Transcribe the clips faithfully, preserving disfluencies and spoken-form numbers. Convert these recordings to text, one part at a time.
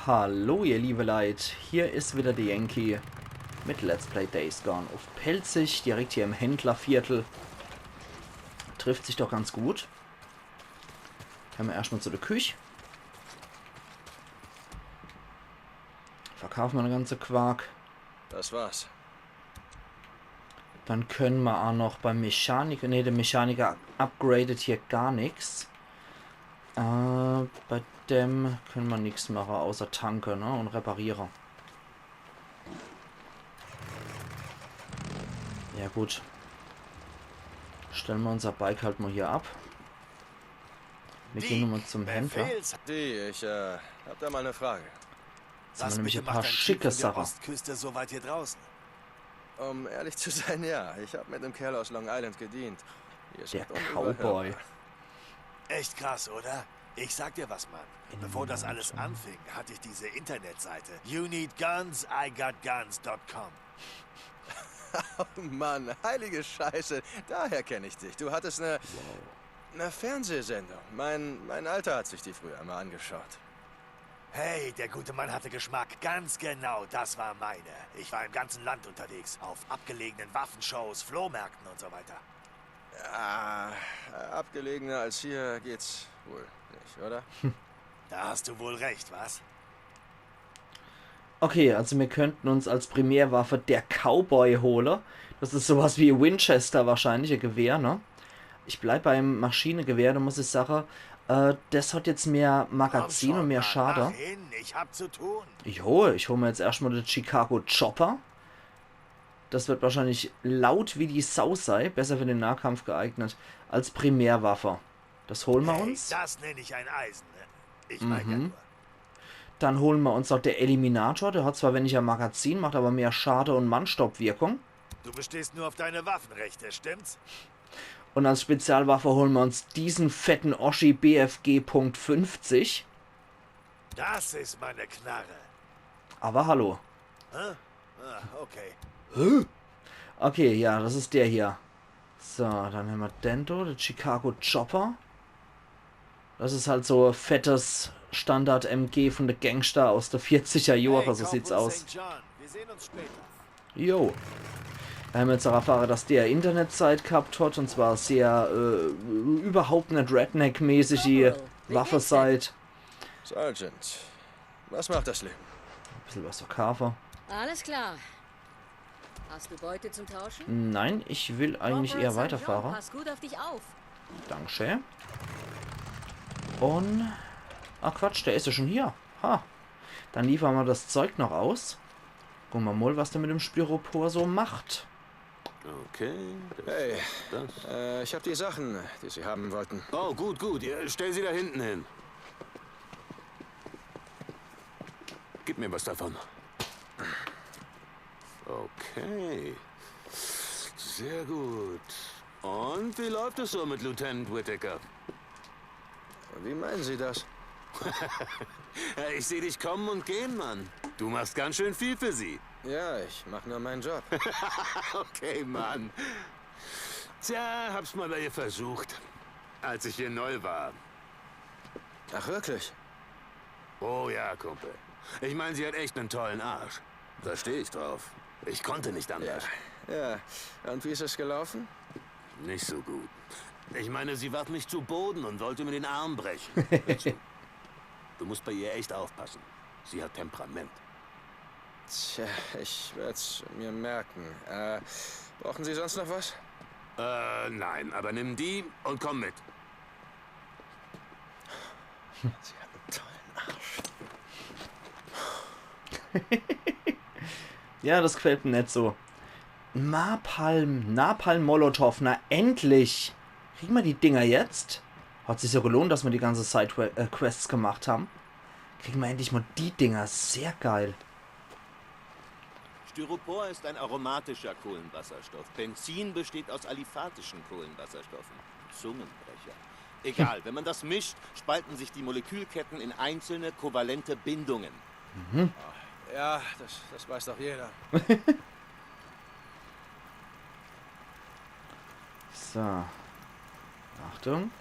Hallo ihr liebe Leit, hier is wieder de Yankee mit Let's Play Days Gone uff Pälzisch, direkt hier im Händlerviertel. Trifft sich doch ganz gut. Gehn mer erscht mol zu de Küch. Verkaufe mer de ganze Quark. Das war's. Dann kenne mer aa noch beim Mechaniker, ne, de Mechaniker upgradet hier gar nix. Äh, bei dem kenne mer nix mache, außer tanke, ne, un repariere. Ja gut. Stelle mer unser Bike halt mol hier ab. Mir gehn nochmol zum Händler. Befehls- Die, ich, äh, hab da mal eine Frage. Jetzt hän mer nämlich e paar schicke Sache. Was bitte macht ein Typ von der Ostküste so weit hier draußen? Um ehrlich zu sein, ja. Ich hab mit einem Kerl aus Long Island gedient. Ihr seid unüberhörbar. Der Cowboy. Echt krass, oder? Ich sag dir was, Mann. Bevor das alles anfing, hatte ich diese Internetseite you need guns, I got guns dot com. Oh Mann, heilige Scheiße. Daher kenn ich dich. Du hattest eine, eine Fernsehsendung. Mein, mein Alter hat sich die früher immer angeschaut. Hey, der gute Mann hatte Geschmack. Ganz genau, das war meine. Ich war im ganzen Land unterwegs. Auf abgelegenen Waffenshows, Flohmärkten und so weiter. Ah, abgelegener als hier geht's wohl nicht, oder? Da hast du wohl recht, was? Okay, also mir könnten uns als Primärwaffe der Cowboy hole. Das is sowas wie Winchester wahrscheinlich, e Gewehr, ne? Ich bleib beim Maschinegewehr, do muss ich sage, äh, das hat jetzt mehr Magazin un mehr Schade. Komm schon, Mann, mach hin, ich hab zu tun. Jo, ich hol mer jetzt erscht mol de Chicago Chopper. Das wird wahrscheinlich laut wie die Sau sei, besser für den Nahkampf geeignet, als Primärwaffe. Das hole mer uns. Hey, das nenn ich ein Eisen, ne? Ich mein ja nur. Dann hole mer uns noch de Eliminator. Der hat zwar weniger Magazin, macht aber mehr Schade un Mannstoppwirkung. Du bestehst nur auf deine Waffenrechte, stimmt's? Un als Spezialwaffe hole mer uns diesen fetten Oschi B F G Punkt fünfzig. Das ist meine Knarre. Aber hallo. Hä? Ah, okay. Okay, ja, das is der hier. So, dann hämmer den do, de Chicago Chopper. Das is halt so fettes Standard-M G von de Gangster aus de vierziger Johre, so sieht's aus. Hey, Corporal Saint John, wir sehen uns später. Jo. Mir hämmer jetzt aa erfahre, dass der Internetzeit gehabt hat, un zwar sehr, äh, überhaupt net Redneck-mäßige Waffezeit. Sergeant, was macht das Leben? E bissel was verkaafe. Alles klar. Hast du Beute zum Tauschen? Nein, ich will eigentlich eher weiterfahre. Corporal Saint John, pass gut auf dich auf. Dankeschön. Un, ah Quatsch, der is ja schon hier. Ha. Dann liefere mer das Zeug noch aus. Gucke mer mol, was der mit dem Styropor so macht. Okay, das, hey, das. Äh, ich hab die Sachen, die Sie haben wollten. Oh, gut, gut. Stell sie da hinten hin. Gib mir was davon. Okay. Sehr gut. Und wie läuft es so mit Lieutenant Whitaker? Wie meinen Sie das? Ich seh dich kommen und gehen, Mann. Du machst ganz schön viel für sie. Ja, ich mach nur meinen Job. Okay, Mann. Tja, hab's mal bei ihr versucht, als ich hier neu war. Ach, wirklich? Oh ja, Kumpel. Ich mein, sie hat echt einen tollen Arsch. Da steh ich drauf. Ich konnte nicht anders. Ja, ja. Und wie ist es gelaufen? Nicht so gut. Ich meine, sie warf mich zu Boden und wollte mir den Arm brechen. Hör zu. Du musst bei ihr echt aufpassen. Sie hat Temperament. Tja, ich werd's mir merken. Äh, brauchen Sie sonst noch was? Äh, nein, aber nimm die und komm mit. Sie hat einen tollen Arsch. Ja, das gefällt mir net so. Napalm, Napalm Molotow, na endlich! Kriegen mer die Dinger jetzt? Hat sich so gelohnt, dass mer die ganze Side-Quests gemacht haben. Kriegen mer endlich mal die Dinger, sehr geil. Styropor ist ein aromatischer Kohlenwasserstoff. Benzin besteht aus aliphatischen Kohlenwasserstoffen. Zungenbrecher. Egal, wenn man das mischt, spalten sich die Molekülketten in einzelne kovalente Bindungen. Mhm. Ja, das, das weiß doch jeder. So. Achtung.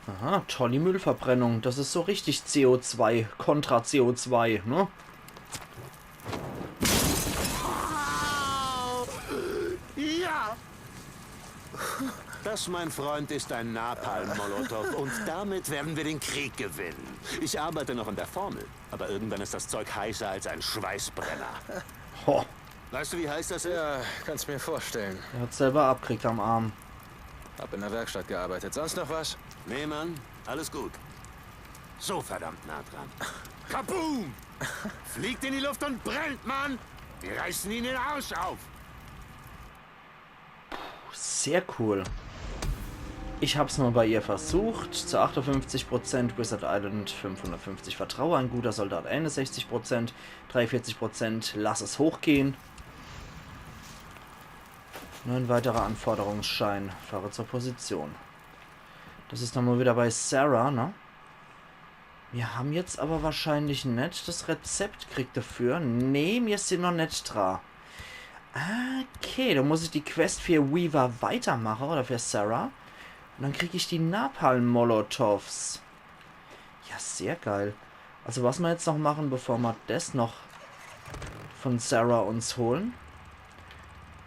Aha, tolle Müllverbrennung. Das is so richtig C O zwei kontra C O zwei, ne? Ja! Das, mein Freund, ist ein Napalm-Molotow und damit werden wir den Krieg gewinnen. Ich arbeite noch an der Formel, aber irgendwann ist das Zeug heißer als ein Schweißbrenner. Ho, Weißt du, wie heiß das ist? Ja, kann's mir vorstellen. er hat's selber abkriegt am Arm. Hab in der Werkstatt gearbeitet. Sonst noch was? Nee, Mann, alles gut. So verdammt nah dran. Kaboom! Fliegt in die Luft und brennt, Mann! Wir reißen ihnen den Arsch auf! Sehr cool. Ich hab's mal bei ihr versucht. Zu achtundfünfzig Prozent Wizard Island fünfhundertfünfzig Vertraue, ein guter Soldat einundsechzig Prozent, dreiundvierzig Prozent lass es hochgehen. Nur ein weiterer Anforderungsschein. Fahre zur Position. Das is nochmal wieder bei Sarah, ne? Mir ham jetzt aber wahrscheinlich net das Rezept kriegt dafür. Nee, mir sin noch net dra. Okay, dann muss ich die Quest für Weaver weitermache oder für Sarah. Und dann krieg ich die Napalm-Molotovs. Ja, sehr geil. Also was mer jetzt noch machen, bevor mer das noch von Sarah uns holen,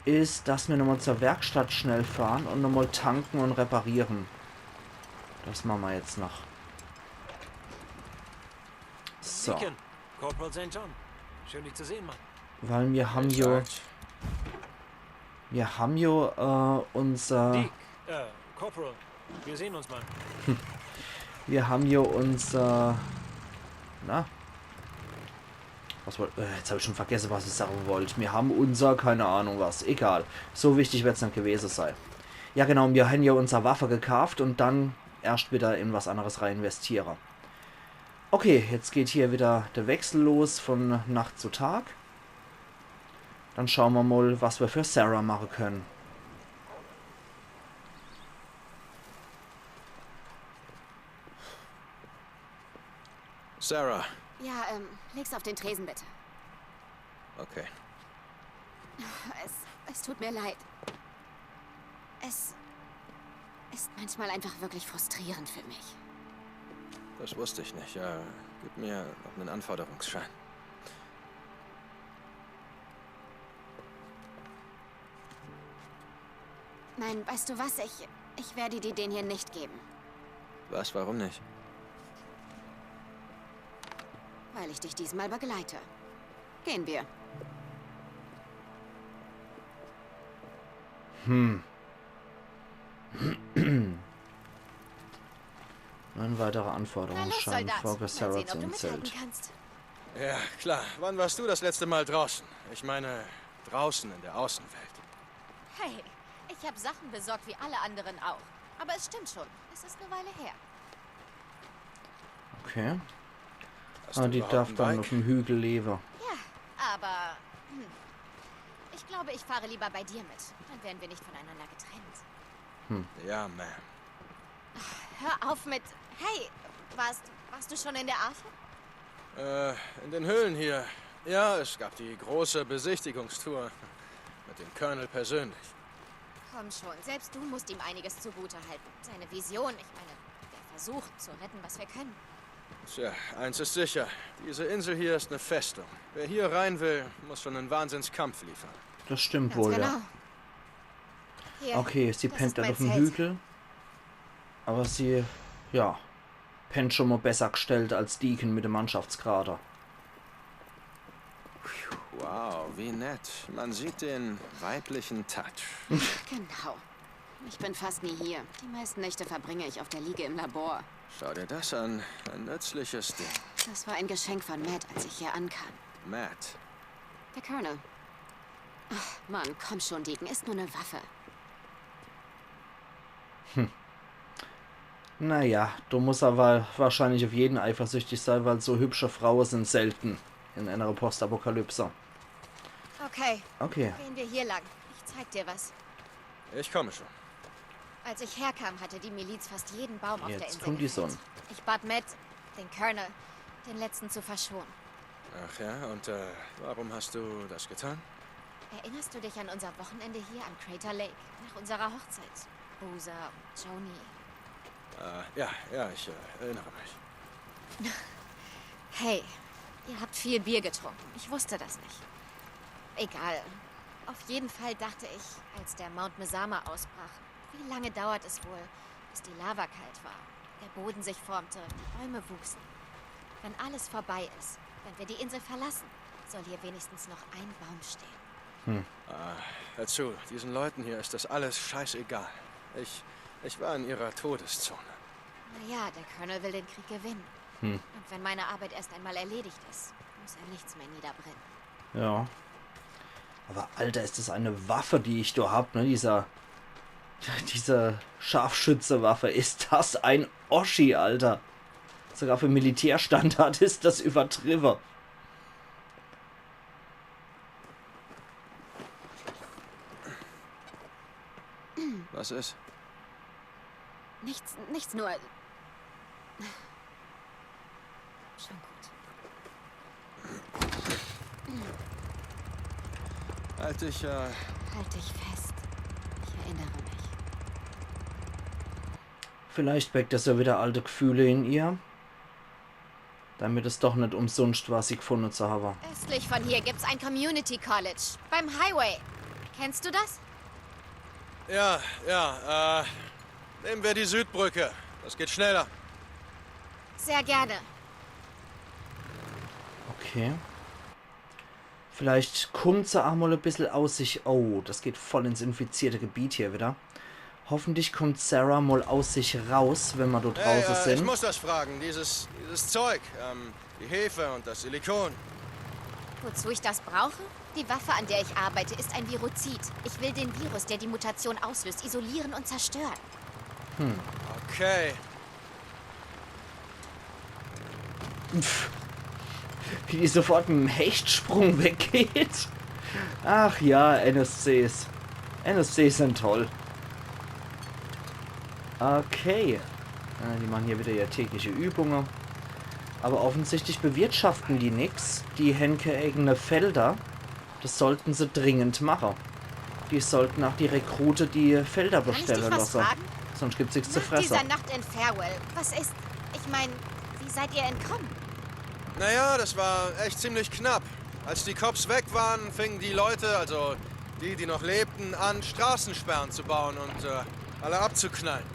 is, dass mir nochmal zur Werkstatt schnell fahren und nochmal tanken und reparieren. Das machen mer jetzt noch. So, Deacon, Corporal Saint John. Schön, dich zu sehen, Mann. weil mir ham jo, mir ham jo äh, unser Deek, äh, Corporal, wir sehen uns, Mann. Mir ham jo unser, na? Was wollt, äh, jetzt hab ich schon vergesse, was ich sagen wollt. Mir ham unser, keine Ahnung was. Egal. So wichtig wird's net gewese sei. Ja genau, mir han jo unser Waffe gekaaft und dann erscht wieder in was anderes rein investiere. Okay, jetzt geht hier wieder der Wechsel los von Nacht zu Tag. Dann schaue mer mal, was mer für Sarah mache können. Sarah, Ja, ähm, leg's auf den Tresen bitte. Okay. Es, es tut mir leid. Es ist manchmal einfach wirklich frustrierend für mich. Das wusste ich nicht. Ja, gib mir noch einen Anforderungsschein. Nein, weißt du was? Ich, ich werde dir den hier nicht geben. Was, warum nicht? Weil ich dich diesmal begleite. Gehen wir. Hm. Ein weiterer Anforderungsschein. Folge Sarah zum Zelt. Kannst. Ja, klar. Wann warst du das letzte Mal draußen? Ich meine, draußen in der Außenwelt. Hey, ich habe Sachen besorgt wie alle anderen auch. Aber es stimmt schon, es ist eine Weile her. Okay. Hast Ah, du die überhaupt darf ein dann Bike? Auf dem Hügel lebe. Aber hm, ich glaube, ich fahre lieber bei dir mit. Dann wären wir nicht voneinander getrennt. Ja, Ma'am. Hör auf mit. Hey, warst, warst du schon in der Arche? Äh, in den Höhlen hier. Ja, es gab die große Besichtigungstour. Mit dem Colonel persönlich. Komm schon, selbst du musst ihm einiges zugutehalten. Seine Vision, ich meine, der Versuch zu retten, was wir können. Tja, eins ist sicher. Diese Insel hier ist eine Festung. Wer hier rein will, muss schon einen Wahnsinnskampf liefern. Das stimmt Ganz wohl, genau. Ja. Hier, Okay, sie das pennt ist dann mein auf dem Zelt. Hügel. Aber sie, ja, pennt schon mal besser gestellt als Deacon mit dem Mannschaftskader. Wow, wie nett. Man sieht den weiblichen Touch. Genau. Ich bin fast nie hier. Die meisten Nächte verbringe ich auf der Liege im Labor. Schau dir das an. Ein nützliches Ding. Das war ein Geschenk von Matt, als ich hier ankam. Matt. Der Colonel. Ach, Mann, komm schon, Deacon. Ist nur eine Waffe. Naja, du musst aber wahrscheinlich auf jeden eifersüchtig sein, weil so hübsche Frauen sind selten in einer Postapokalypse. Okay, Okay. gehen wir hier lang. Ich zeig dir was. Ich komme schon. Als ich herkam, hatte die Miliz fast jeden Baum auf der Jetzt Insel kommt die gefällt. Sonne. Ich bat Matt, den Colonel, den letzten zu verschonen. Ach ja, und äh, warum hast du das getan? Erinnerst du dich an unser Wochenende hier am Crater Lake? Nach unserer Hochzeit. Boozer und Joni. Äh, ja, ja, ich äh, erinnere mich. Hey, ihr habt viel Bier getrunken. Ich wusste das nicht. Egal. Auf jeden Fall dachte ich, als der Mount Mesama ausbrach, wie lange dauert es wohl, bis die Lava kalt war, der Boden sich formte und die Bäume wuchsen. Wenn alles vorbei ist, wenn wir die Insel verlassen, soll hier wenigstens noch ein Baum stehen. Äh, hör zu, diesen Leuten hier ist das alles scheißegal. Ich, ich war in ihrer Todeszone. Naja, der Colonel will den Krieg gewinnen. Und wenn meine Arbeit erst einmal erledigt ist, muss er nichts mehr niederbrennen. Ja. Aber Alter, ist das eine Waffe, die ich da hab, ne? Dieser, diese Scharfschützewaffe. Ist das ein Oschi, Alter? Sogar für Militärstandard ist das übertrieben. Was ist? Nichts, nichts, nur. Schon gut. Halt dich, äh, Halt dich fest. Ich erinnere mich. Vielleicht weckt das ja wieder alte Gefühle in ihr. Damit es doch nicht umsonst war, sie gefunden zu haben. Östlich von hier gibt's ein Community College. Beim Highway. Kennst du das? Ja, ja, äh, nehmen wir die Südbrücke. Das geht schneller. Sehr gerne. Okay. Vielleicht kommt sie auch mal ein bisschen aus sich. Oh, das geht voll ins infizierte Gebiet hier wieder. Hoffentlich kommt Sarah mal aus sich raus, wenn wir dort Hey, draußen äh, ich sind. Muss das fragen. Dieses, dieses Zeug, ähm, die Hefe und das Silikon. Wozu ich das brauche? Die Waffe, an der ich arbeite, ist ein Viruzid. Ich will den Virus, der die Mutation auslöst, isolieren und zerstören. Okay. Pff. Wie die sofort mit dem Hechtsprung weggeht. Ach ja, N S Cs. N S Cs sind toll. Okay. Äh, die machen hier wieder ihre tägliche Übungen. Aber offensichtlich bewirtschaften die nix. Die haben keine eigene Felder. Das sollten sie dringend machen. Die sollten auch die Rekrute die Felder Kann ich dich bestellen was lassen. Fragen? Sonst gibt's nichts zu Nach fressen. Dieser Nacht in Farewell, was ist? Ich meine, wie seid ihr entkommen? Naja, das war echt ziemlich knapp. Als die Cops weg waren, fingen die Leute, also die, die noch lebten, an, Straßensperren zu bauen und äh, alle abzuknallen.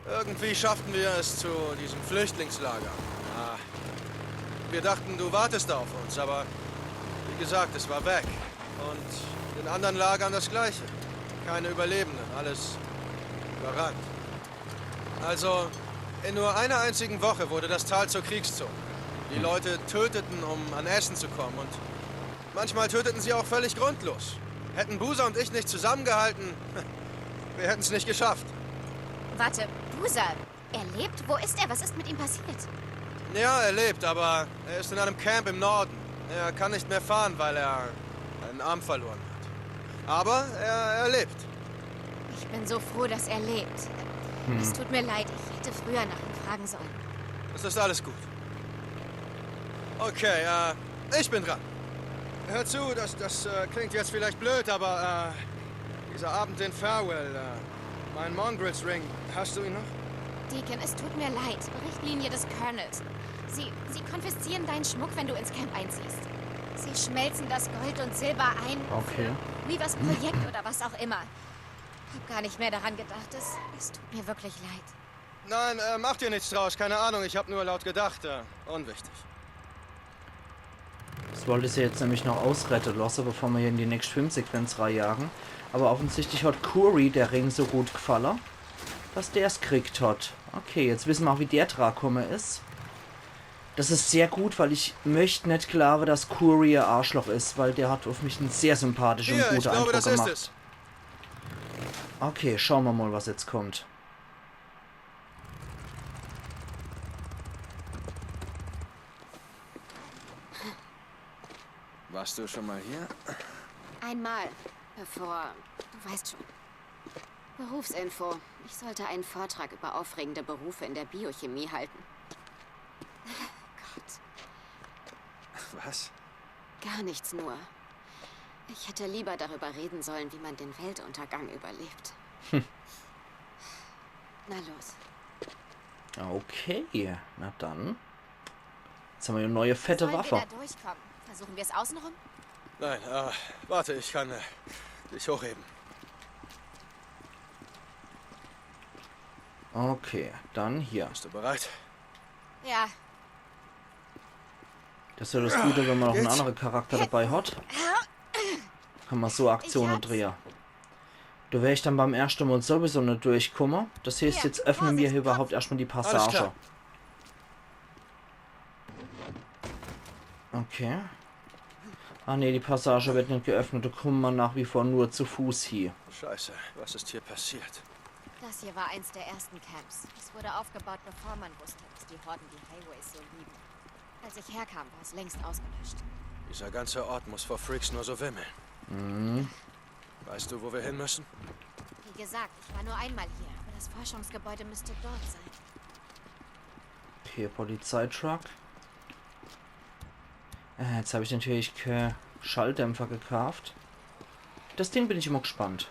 Irgendwie schafften wir es zu diesem Flüchtlingslager. Ah, wir dachten, du wartest da auf uns, aber wie gesagt, es war weg. Und in anderen Lagern das Gleiche. Keine Überlebenden, alles überrannt. Also, in nur einer einzigen Woche wurde das Tal zur Kriegszone. Die Leute töteten, um an Essen zu kommen, und manchmal töteten sie auch völlig grundlos. Hätten Boozer und ich nicht zusammengehalten, wir hätten es nicht geschafft. Warte, Boozer, er lebt? Wo ist er? Was ist mit ihm passiert? Ja, er lebt, aber er ist in einem Camp im Norden. Er kann nicht mehr fahren, weil er einen Arm verloren hat. Aber er, er lebt. Ich bin so froh, dass er lebt. Es tut mir leid, ich hätte früher nach ihm fragen sollen. Es ist alles gut. Okay, äh, ich bin dran. Hör zu, das, das äh, klingt jetzt vielleicht blöd, aber äh, dieser Abend in Farewell, äh, mein Mongrels Ring, hast du ihn noch? Deacon, es tut mir leid. Richtlinie des Colonels. Sie, sie konfiszieren deinen Schmuck, wenn du ins Camp einziehst. Sie schmelzen das Gold und Silber ein. Okay. Für Weavers Projekt oder was auch immer. Hab gar nicht mehr daran gedacht. Es, es tut mir wirklich leid. Nein, äh, mach dir nichts draus, keine Ahnung, ich hab nur laut gedacht. Äh, unwichtig. Das wollte sie jetzt nämlich noch ausrette lassen, bevor wir hier in die nächste Filmsequenz reinjagen. Aber offensichtlich hat Kouri der Ring so gut gefallen, dass der's gekriegt hat. Okay, jetzt wissen wir auch, wie der drakomme ist. Das ist sehr gut, weil ich möcht net glaube, dass Kouri ein Arschloch ist, weil der hat auf mich einen sehr sympathischen, Hier, ich guten glaube, Eindruck das ist gemacht. Es. Okay, schauen wir mal, was jetzt kommt. Warst du schon mal hier? Einmal, bevor, du weißt schon. Berufsinfo. Ich sollte einen Vortrag über aufregende Berufe in der Biochemie halten. Gott, Was? Gar nichts, nur. Ich hätte lieber darüber reden sollen, wie man den Weltuntergang überlebt. Na los. Okay, na dann. Jetzt haben wir eine neue fette Waffe. Sollen wir da durchkommen? Versuchen wir es außenrum? Nein, äh, warte, ich kann äh, dich hochheben. Okay, dann hier. Bist du bereit? Ja. Das ist ja das Gute, wenn man noch einen anderen Charakter dabei hat. Kann man so Aktionen drehen. Da wär ich dann beim ersten Mal sowieso nicht durchgekommen. Das heißt, jetzt öffnen wir hier überhaupt erstmal die Passage. Okay. Ah ne, die Passage wird nicht geöffnet. Da kommen wir nach wie vor nur zu Fuß hier. Scheiße, was ist hier passiert? Das hier war eins der ersten Camps. Es wurde aufgebaut, bevor man wusste, dass die Horden die Highways so lieben. Als ich herkam, war es längst ausgelöscht. Dieser ganze Ort muss vor Freaks nur so wimmeln. Weißt du, wo wir hin müssen? Wie gesagt, ich war nur einmal hier, aber das Forschungsgebäude müsste dort sein. Okay, Polizeitruck. Äh, jetzt habe ich natürlich keinen Schalldämpfer gekauft. Das Ding bin ich immer gespannt.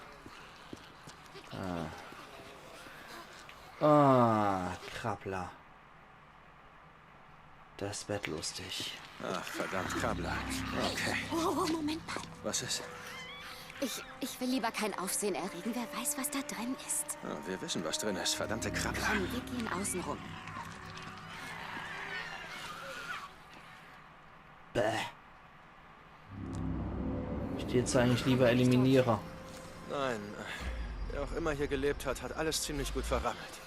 Äh. Ah, Krabbler. Das wird lustig. Ach, verdammt, Krabbler. Okay. Oh, Moment mal. Was ist? Ich, ich will lieber kein Aufsehen erregen. Wer weiß, was da drin ist. Ah, wir wissen, was drin ist. Verdammte Krabbler. Komm, wir gehen außen rum. Bäh. Ich die jetzt eigentlich lieber eliminiere. Nein, äh, wer auch immer hier gelebt hat, hat alles ziemlich gut verrammelt.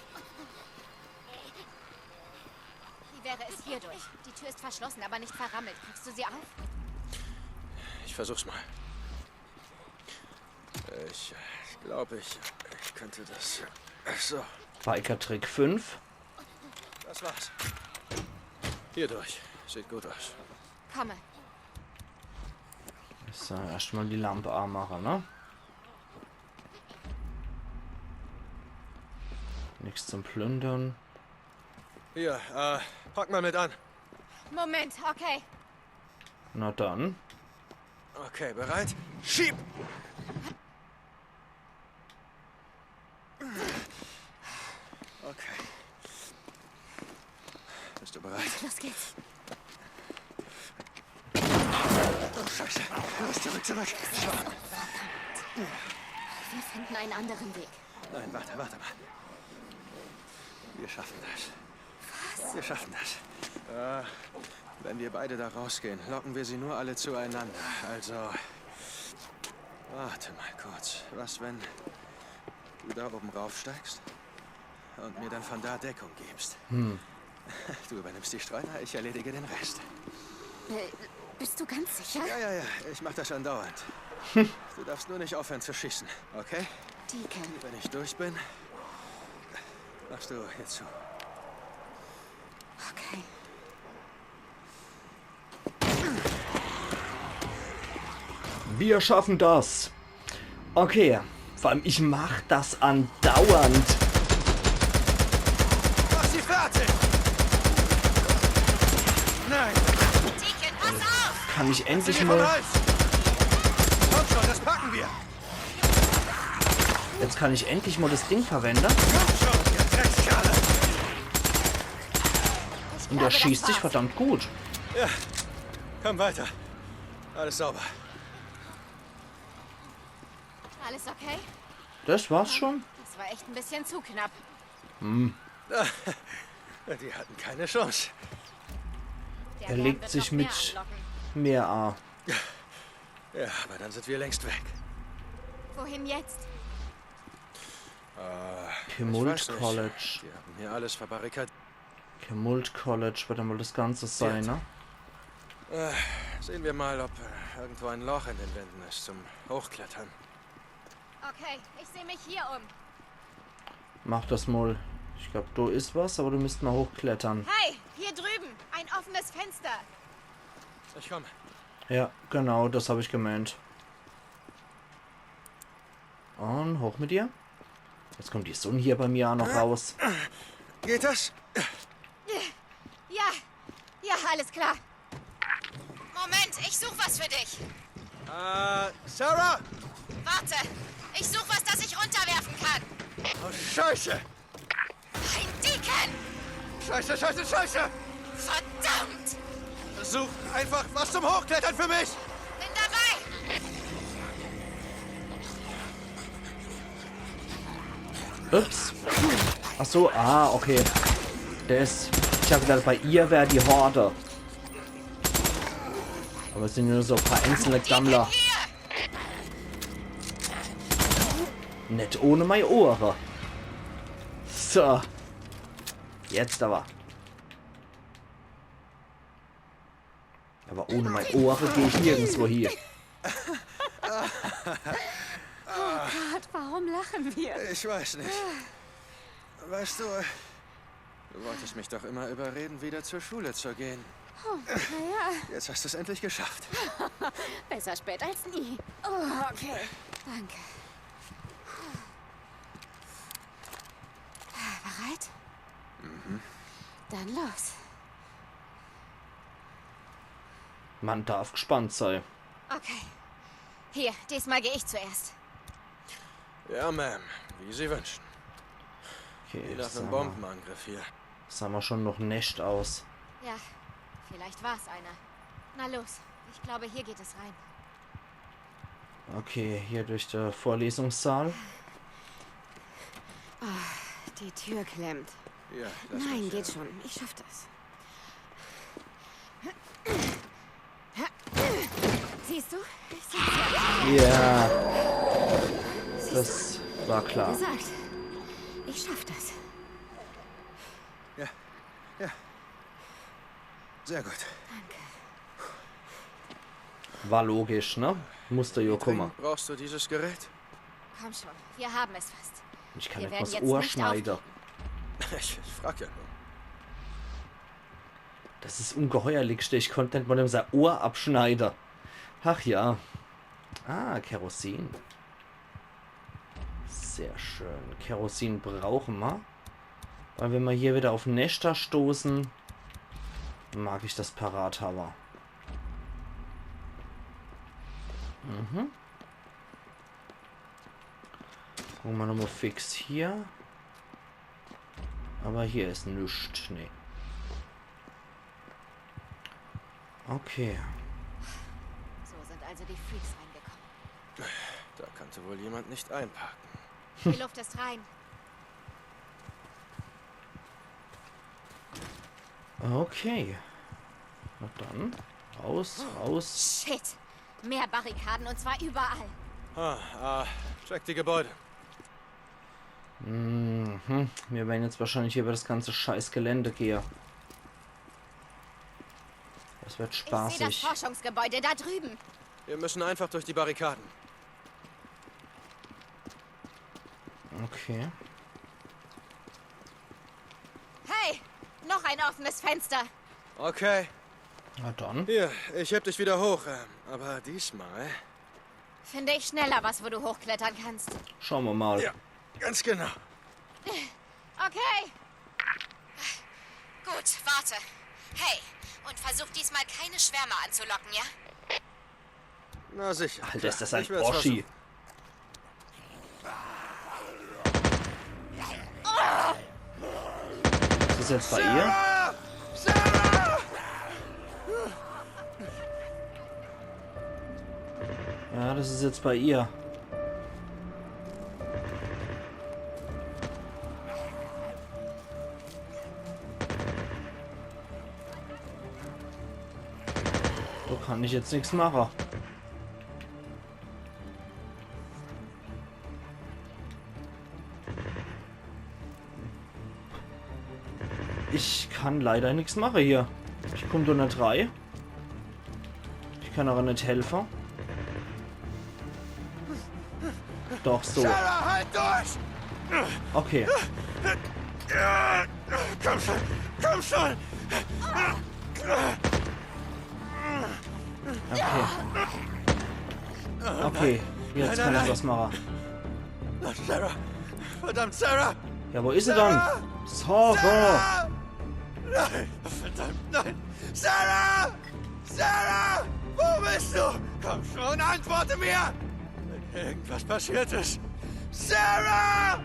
Wie wäre es hier durch? Die Tür ist verschlossen, aber nicht verrammelt. Kriegst du sie auf? Ich versuch's mal. Ich, ich glaube, ich, ich könnte das. So, Biker-Trick fünf. Das war's. Hier durch. Sieht gut aus. Komme. So, erstmal die Lampe anmachen, ne? Nichts zum Plündern. Hier, äh, pack mal mit an. Moment, okay. Na dann. Okay, bereit? Schieb! Okay. Bist du bereit? Los geht's. Oh, Scheiße. Los, zurück, zurück. Wir finden einen anderen Weg. Nein, warte, warte mal. Wir schaffen das. Wir schaffen das. Äh, wenn wir beide da rausgehen, locken wir sie nur alle zueinander. Also. Warte mal kurz. Was, wenn du da oben raufsteigst und mir dann von da Deckung gibst? Du übernimmst die Streuner, ich erledige den Rest. Äh, bist du ganz sicher? Ja, ja, ja, ich mach das andauernd. Du darfst nur nicht aufhören zu schießen, okay? Deacon. Wenn ich durch bin, machst du hier zu. Okay. Wir schaffen das. Okay. Vor allem, ich mach das andauernd. Mach sie fertig! Nein! Deacon, pass auf! Kann ich endlich Von mal, Hals! Komm schon, das packen wir! jetzt kann ich endlich mal das Ding verwenden. Komm schon, ihr Dreckskerle! Und der schießt sich verdammt gut. Komm weiter. Alles sauber. Alles okay? Das war's schon. Das war echt ein bisschen zu knapp. Die hatten keine Chance. Der Er Lärm legt wird sich noch mehr mit anlocken. mehr an. Ja, aber dann sind wir längst weg. Wohin jetzt? Äh, Kemult ich weiß nicht. College. Die haben hier alles verbarrikadiert. Kemult College wird einmal das Ganze sein, ne? Äh, sehen wir mal, ob äh, irgendwo ein Loch in den Wänden ist zum Hochklettern. Okay, ich sehe mich hier um. Mach das mal. Ich glaub, da ist was, aber du müsst mal hochklettern. Hey, hier drüben. Ein offenes Fenster. Ich komme. Ja, genau, das habe ich gemeint. Und hoch mit dir. Jetzt kommt die Sonne hier bei mir auch noch raus. Geht das? Ja, ja, alles klar. Moment, ich such was für dich. Äh, Sarah? Warte, ich such was, das ich runterwerfen kann. Oh, Scheiße! Ein Deacon! Scheiße, scheiße, scheiße! Verdammt! Such einfach was zum Hochklettern für mich! Bin dabei! Ups. Ach so, ah, okay. Das, ich hab gedacht, bei ihr wär die Horde. Aber es sind nur so ein paar einzelne Gammler. Net ohne mei Ohre. So. Jetzt aber. Aber ohne mei Ohre geh ich nirgendwo hin. Oh Gott, warum lachen wir? Ich weiß nicht. Weißt du, du wolltest mich doch immer überreden, wieder zur Schule zu gehen. Naja, Jetzt hast du es endlich geschafft. Besser spät als nie. Oh, okay. Danke. Bereit? Dann los. Man darf gespannt sein. Okay. Hier, diesmal gehe ich zuerst. Ja, Ma'am. Wie Sie wünschen. Okay, Wie nach sag einem mal, Bombenangriff hier. sah mal schon noch Nest aus. Ja, vielleicht war's einer. Na los, ich glaube, hier geht es rein. Okay, hier durch den Vorlesungssaal. Die Tür klemmt. Ja, lass Nein, mich, geht äh, schon. Ich schaff das. Siehst du? Ich seh's ja. Ja. Das war klar. Gesagt. Ich schaff das. Ja, ja. Sehr gut. Danke. War logisch, ne? Musste jo kommen. Dringend brauchst du dieses Gerät? Komm schon, wir haben es fast. Ich kann Wir net werden was jetzt Ohr nicht schneiden. aufgeben. Ich frag ja nur. Das is ungeheuerlichste. Ich konnt net mal dem sei Ohr abschneiden. Ach ja. Ah, Kerosin. Sehr schön. Kerosin brauchen wir. Weil wenn wir hier wieder auf Nester stoßen, mag ich das parat haben. Mhm. Gucken wir nochmal fix hier. Aber hier is nix. Nee. Okay. So sind also die Freaks reingekommen. Da konnte wohl jemand nicht einparken. Die Luft ist rein. Okay. Na dann. Raus, raus. Shit. Mehr Barrikaden und zwar überall. Ah, ah, check die Gebäude. Mhm. Wir werden jetzt wahrscheinlich über das ganze scheiß Gelände gehen. Das wird Ich sehe das spaßig. Forschungsgebäude da drüben. Wir müssen einfach durch die Barrikaden. Okay. Hey, noch ein offenes Fenster. Okay. Na dann. Hier, ich heb dich wieder hoch, ähm, aber diesmal. Finde ich schneller was, wo du hochklettern kannst. Schauen wir mal. Ja, ganz genau. Okay. Gut, warte. Hey, und versuch diesmal keine Schwärme anzulocken, ja? Na sicher. Alter, is das Klar, ein ich werd's Oschi. versuchen. Is das jetzt bei ihr? Sarah! Sarah! Ja, das is jetzt bei ihr. Da kann ich jetzt nix machen. Ich kann leider nix machen hier. Ich komm da net rei. Ich kann aber net helfen. Doch, so. Sarah, halt durch! Okay. Ja, komm schon, komm schon! Okay. Okay, jetzt kann ich was machen. Sarah! Verdammt, Sarah! Ja, wo is sie dann? Sarah! Sarah! Nein! Verdammt, nein! Sarah! Sarah! Wo bist du? Komm schon, antworte mir! Wenn irgendwas passiert ist. Sarah!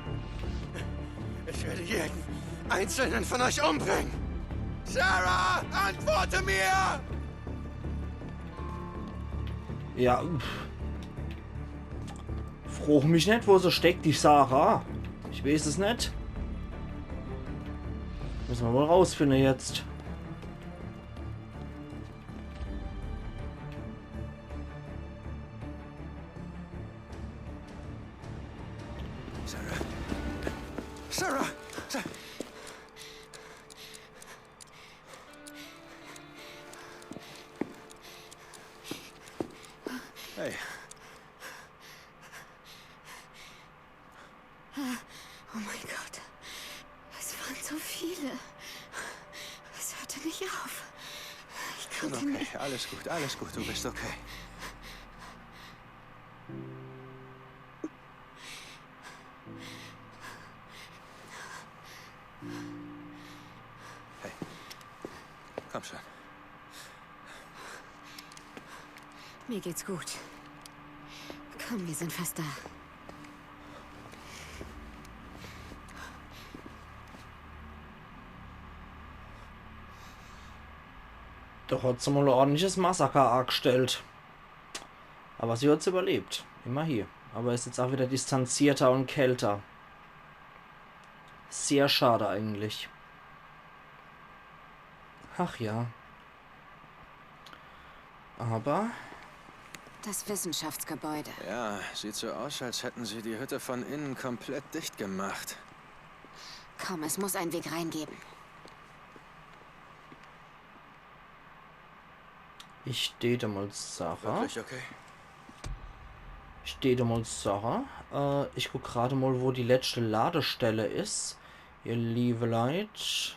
Ich werde jeden einzelnen von euch umbringen. Sarah, antworte mir! Ja, pff. Frog mich net, wo se steckt, die Sarah. Ich weeß es net. Müsse mer wohl rausfinde jetzt. Sarah. Sarah! Sa- Hey. Oh mein Gott. Es waren so viele. Es hörte nicht auf. Ich Schon konnte okay, nicht. Alles gut, alles gut, du bist okay. Hey, komm schon. Mir geht's gut. Komm, wir sind fast da. Doch hat se mal e ordentliches Massaker agestellt. Aber sie hat's überlebt. Immerhin. Aber is jetzt auch wieder distanzierter und kälter. Sehr schade eigentlich. Ach ja. Aber Das Wissenschaftsgebäude. Ja, sieht so aus, als hätten sie die Hütte von innen komplett dicht gemacht. Komm, es muss einen Weg reingeben. ich tät mal sache. Wirklich okay? Ich tät mal sache. Äh, ich guck grad mal, wo die letzte Ladestelle is. Ihr liebe Leit.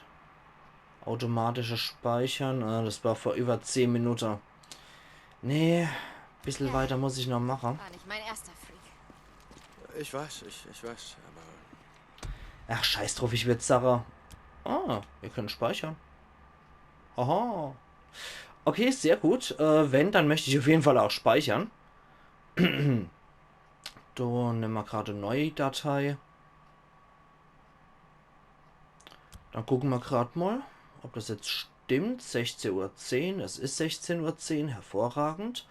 Automatisches Speichern. Äh, das war vor über zehn Minuten. Nee, bissel weiter muss ich noch mache. War nicht mein erster Freak. Ich weiß, ich, ich weiß, aber Ach, scheiß drauf, ich würd sache. Ah, wir können speichern. Aha. Okay, sehr gut. Äh, wenn, dann möchte ich auf jeden Fall auch speichern. Do nemme mer grad e neue Datei. Dann gucke mer grad mal, ob das jetzt stimmt. Sechzehn Uhr zehn, es is sechzehn Uhr zehn, hervorragend.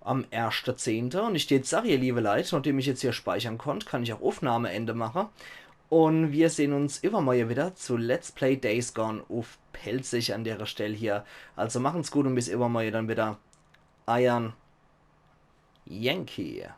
Am erschte zehnte. Und ich tät sach, ihr liebe Leit, nachdem ich jetzt hier speichern konnt, kann ich auch Aufnahmeende mache. Und wir sehen uns übermorgen wieder zu Let's Play Days Gone auf Pälzisch an der Stelle hier. Also machen's gut und bis übermorgen dann wieder. Eiern Yankee.